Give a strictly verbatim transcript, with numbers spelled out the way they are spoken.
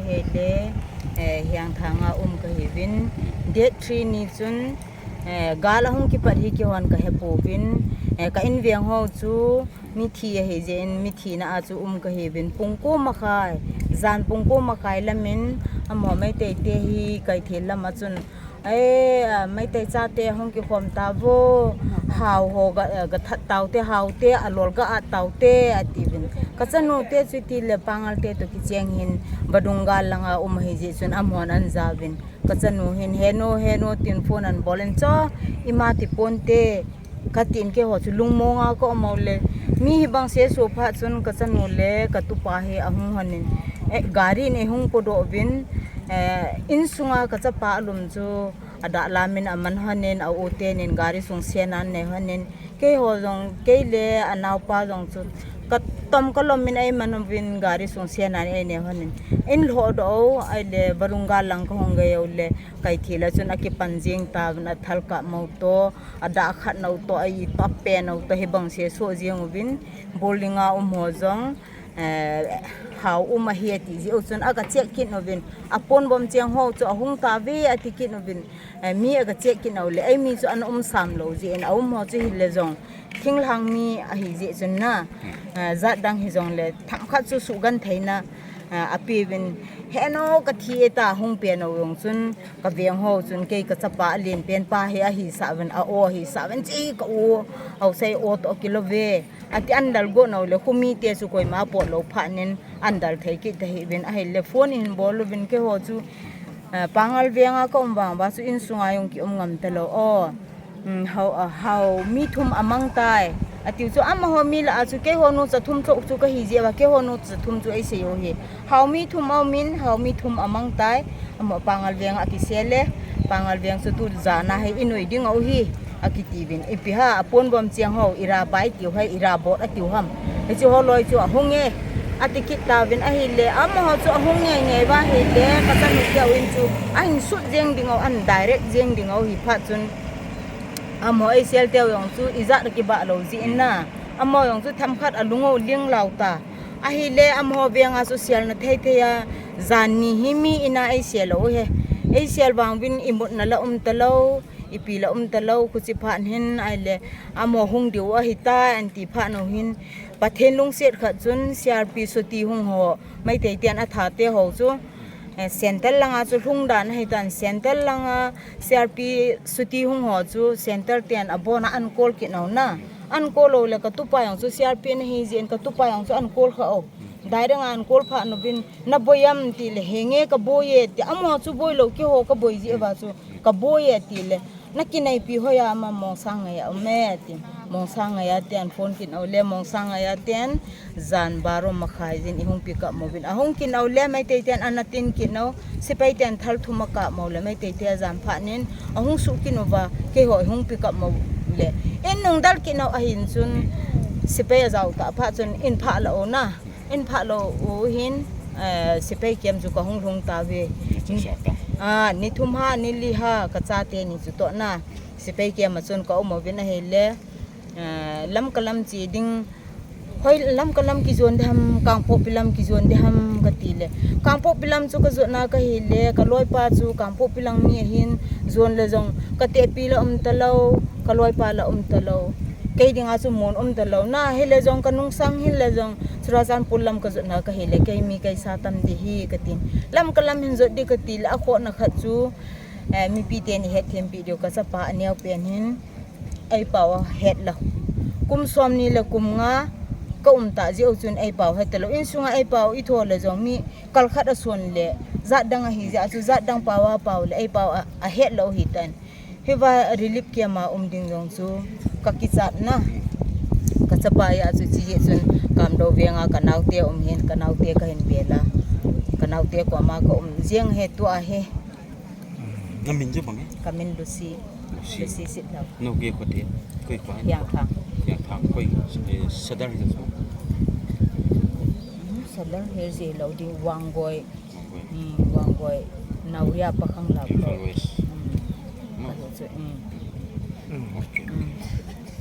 Hele, eh, Hiangthang a um kahiuvin, date three ni chun, eh, gal ahung kipat hi keihon kahepouvin, eh, ka inveng ho chu mithi ahijeh in, mithina a chu um kahiuvin, pung ko makhai, jan pung ko makhai lamin, amaho Meitei te hi Kaithel lam a chun, Ei, ah, Meitei chate hung kikhom tauvo, hao ho ga, eh, ga that taute, haote, alol ga at taute, atiuvin. Ka chanu te chu tile Pangal te toh kicheng hin, vadung gal langa um ahijeh chun amahon ahin jauvin. Ka chanu hin, henu, henu, tin phone ahin bol in cho, ima ti ponte, katin keiho chu lungmonga ka um ule. Mi hibang seso phat chun ka chanu le ka tupa hi ahung honin, eh, gari in eihung podoh uvin, eh, insunga ka chapa alum chu adah lamin aman honin, a u tenin gari sung senan nei honin, keiho jong, kei le anaopa jong chu katom kalom in eiman uvin gari sung senan einei honin, in lhohdoh u, ahile vadung gal lang kahung gei ule, Kaithel a chun akipan jeng tauvin, athal kap mo toh, adah khat nou toh, a-itoh, apen nou toh, hibang seso jeng uvin, building a um ho jong, eh, hao um ahi ati jeh u chun aga check kit uvin, aponbom cheng ho chu ahung tauve ati kit uvin, eh, mi aga check kit u le, eimi chu ana um sam lou jeh in, aum ho chu hile jong, thinglhang mi ahijeh chun na, eh, jat dang hijongle, themkhat chu suhgentheina, eh, apeuvin, henu kathi e ta hung pen u jong chun, ka veng ho chun kei ka chapa alenpen pa hi ahisah uvin, a-o ahisah uvin, che ka u, haosei o toh kilouve. Ati, ahin dal got nou le, khomi te chu koima apot lou phat in ahin dal thei kit tahih uvin, ahile phone ahin bol uvin keiho chu, eh, Pangal venga ka um vang uva chu insunga jong kium ngam talou. O, um, hao, ah, hao mi thum amang tai. Atiu chu amaho mi lah a chu keiho nu cha thum chou chu kahi jeh uva, keiho nu cha thum chu eisei u hi. Hao mi thum aumin, hao mi thum amang tai. Amaho Pangal venga akisel le, Pangal veng chu tu jana hi inoi ding u hi, akitiuvin. Ipi ham, aponbom cheng ho, ira bai tiu ham, ira bot atiu ham, hiche ho loi chu ahung e, ati kit tauvin ahile, amaho chu ahung ngei ngei uva ahile, ka chanu keu in chu ahin sut jeng ding u, ahin direct jeng ding u hi phat chun, amaho eisel teu jong chu ijat akibah lou jeh in na, amaho jong chu themkhat alung u ling lau ta. Ahile amaho venga chu selna thei thei a, jan ni hi mi in a eisel u hi. Eisel vang uvin imutna la um talou, ipi la um talou, khuche phat hin ahile, amaho hung diu ahitai, anti phat u hin, Pathen lungset khat chun C R P chutti hung ho, Meitei ten atha te ho chu, eh, centre langa chu lhung dan ahitan, centre langa C R P chutti hung ho chu centre ten abona ahin call kit u na. Ahin call u le ka tupa jong chu C R P in ahijeh in ka tupa jong chu ahin call kha u. Direct a ahin call phat uvin, na boi am tile, henge ka boi e ti, amaho chu boi lou, keiho ka boi jeh uva chu ka boi e tile, na kinaipi hoi am, Mongsang ngai a um e ti. Mongsang ngai a ten phone kit u le, Mongsang ngai a ten jan baro makhai jin eihung pick up mo uvin. Ahung kit u le, Meitei ten ana tin kit u, sepai ten thal thum akap mo le, Meitei te ajan phat in, ahung suh kit uva, keiho eihung pick up mo le, in nung dal kit u ahin chun, sepai ajao tah phat chun, in phah lou u na. In phah lou u hin, eh, sepai camp chu kahung lhung tauve. Ni thum ha, ni thum ha, ni li ha, ka chate ni chu toh na. Sepai camp a chun ka um uvin ahile, eh, Lamka lam che ding, hoi Lamka lam kijon ding ham, Kangpokpi lam kijon ding ham kati le. Kangpokpi lam chu kajotna kahile, ka loipa chu Kangpokpi lang mi ahin, jon le jong, ka tehpi la um talou, ka loipa la um talou. Kei dinga chu mun um talou. Na, hile jong ka nungsang hile jong, Churachandpur lam kajotna kahile, kei mi kei sa tam ding hi katin. Lamka lam hin jot ding kati le, akhohna khat chu, eh, mipi ten ihet thempi diu ka chapa aneo pen hin, eipao ahet lou. Kum som ni le kum nga ka um ta jeh u chun eipao het talou. Insunga eipao itho le jong mi kal khat ason le, jat dang ahi jeh a chu jat dang pao a pao le, eipao a, ahet lou hitan. Hiva relief camp a um ding jong chu ka kichat na. Ka chapa a chu chi jeh chun Kamdou venga ka naote um hin, ka naote kahin bel a. Ka naote koma ka um jeng hi tua hi. Na min chu bang e? Ka min Lucy. Lucy. Lucy Sitlhou. No ke khote. Koi kho? Hiangthang. Hiangthang. Koi, eh, Sadar Hills mo? Hmm, Sadar Hills jeh lou ding, Wangoi. Wangoi. Hmm, Wangoi. Naoria Pakhangla. Imphal West. Hmm. No. Ka hi chu, hmm. Hmm, okay. Hmm.